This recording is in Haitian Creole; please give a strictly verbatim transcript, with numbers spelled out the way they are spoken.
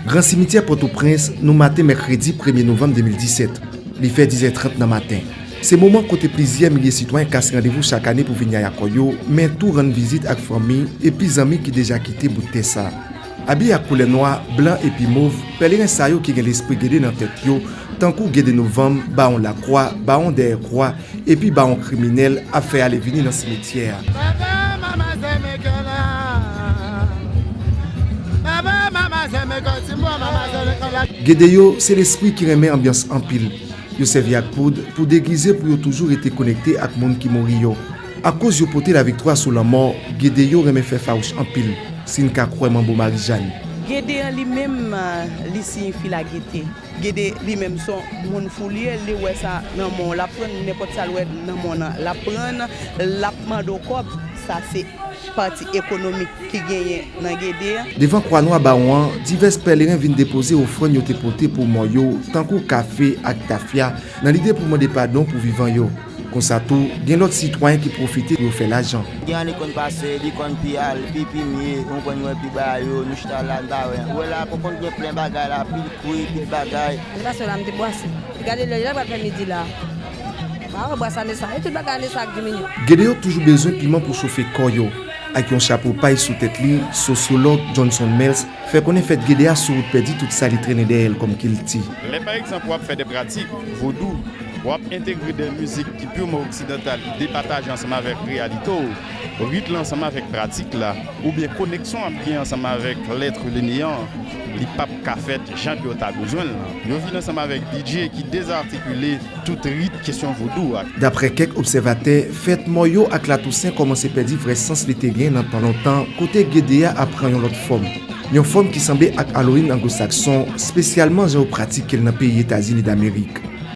Gran Simityè Pòtoprens, nan maten mèkredi premye novanm de mil disèt. Li fè diz è trant nan maten. Se moman kote plizyè milye sitwayen kase randevou chak ane pou vin yaya kò yo, men tou rann vizit ak fanmi epi zanmi ki deja kite bout tè sa. Abiye ak koulè nwa, blan epi mov, pèleren sa yo ki gen lespri Gede nan tèt yo, tankou Gede Novanm, Bawon Lakwa, Bawon Dèyè Kwa, epi Bawon Kriminèl ap fè ale vini nan simityè a. Gede yo, se lespri ki renmen anbyans anpil. Yo sèvi ak poud pou degize pou yo toujou rete konekte ak moun ki mouri yo. Akoz yo pote laviktwa sou lanmò, Gede yo renmen fè fawouch anpil, si n ka kwè Manbo Marijàn. Gede an li menm, li siyifi lagete. Gede li menm se yon moun fou li ye, li wè sa nan men w, l ap pran, nenpòt sa l wè nan men w nan, l ap pran, l ap mande w kòb. Sa se pati ekonomik ki genyen nan Gede a. Devan kwa nwa Bawon an, divès pèleren vin depoze ofrann yo te pote pou mò yo, tankou kafe ak tafya, nan lide pou mande padon pou vivan yo. Konsa tou, gen lòt sitwayen ki pwofite pou yo fè lajan. Gen ane konn pase, li konn pi al, pi pimye, ou konprann, mwen pi ba yo, nou chita la, n pa wè. Ou wè la, konn gen plen bagay la, pil kwi, pil bagay. Ane pase la, m te bwase. Gade lè, lè pral fè midi la. Ba wè bwase ane sa, e tout bagay ane sa ak diminye. Gede yo toujou bezwen piman pou chofe kò yo. Ak yon chapo pay sou tèt li, sosyològ Johnson Mels fè konnen fèt Gede a sou wout pèdi tout sa li trennen dèyè l kòm kilti. Lè pa egzanp w ap fè de pratik vodou, w ap entegre de mizik ki pirman oksidantal ki depataje ansanm avèk reyalite w, rit lan ansanm avèk pratik la, oubyen koneksyon w ap gen ansanm avèk lèt le neyan, li p ap ka fèt jan ke w ta bezwen l lan. Yo vin ansanm avèk D J ki dezartikile tout rit kesyon vodou a. Daprè kèk obsèvatè, fèt mò yo ak Latousen kòmanse pèdi vrè sans li te gen nan tan lontan, kote Gede a ap pran yon lòt fòm. Yon fòm ki sanble ak Halloween anglo-sakson, espesyalman jan yo pratike l nan peyi Etazini Damerik.